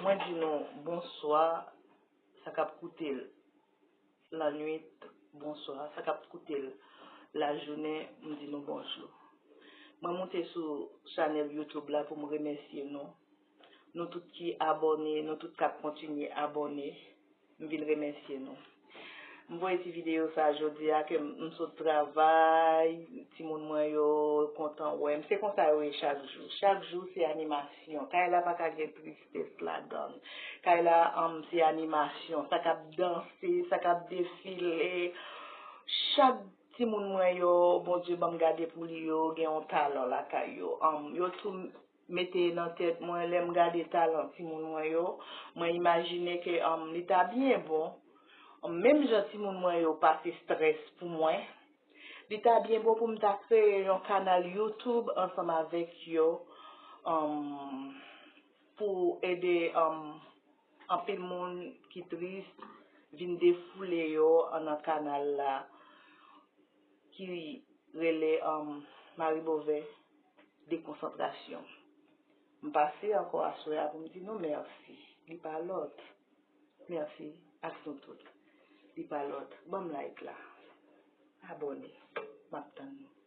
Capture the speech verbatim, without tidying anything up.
Mwen di nou bonswa, sa k ap koute l lannwit, bonswa, sa k ap koute l lajounen, m di nou bonjou. Mwen moute sou chanèl YouTube la pou m remèsye nou. Nou tout ki abòne, nou tout k ap kontinye abòne, m vin remèsye nou. M voye ti videyo sa jodi a ke m sot travay, timoun mwen yo kontan wè m. Se konsa yo ye chak jou. Chak jou se animasyon. Kay la pa ka gen tristès ladan l. Kay la, um, se animasyon. Sa k ap danse, sa k ap defile. Chak timoun mwen yo, Bondye ban m gade pou li yo, gen yon talan lakay yo. Um, yo tou mete nan tèt mwen, lè m gade talan timoun mwen yo, mwen imajine ke um, li ta byen bon. Um, menm jan timoun mwen yo pase strès pou mwen, li ta byen bon pou m ta kreye yon kanal YouTube ansanm avèk yo um, pou ede um, anpil moun ki tris vin defoule yo nan kanal la ki rele um, Marie Beauvais Dekonsantrasyon. M pase ankò aswè a pou m di nou mèsi. Li pa lòt. Mèsi ak nou tout. Li pa lòt. Ban m like la. Abòne. M ap tann nou.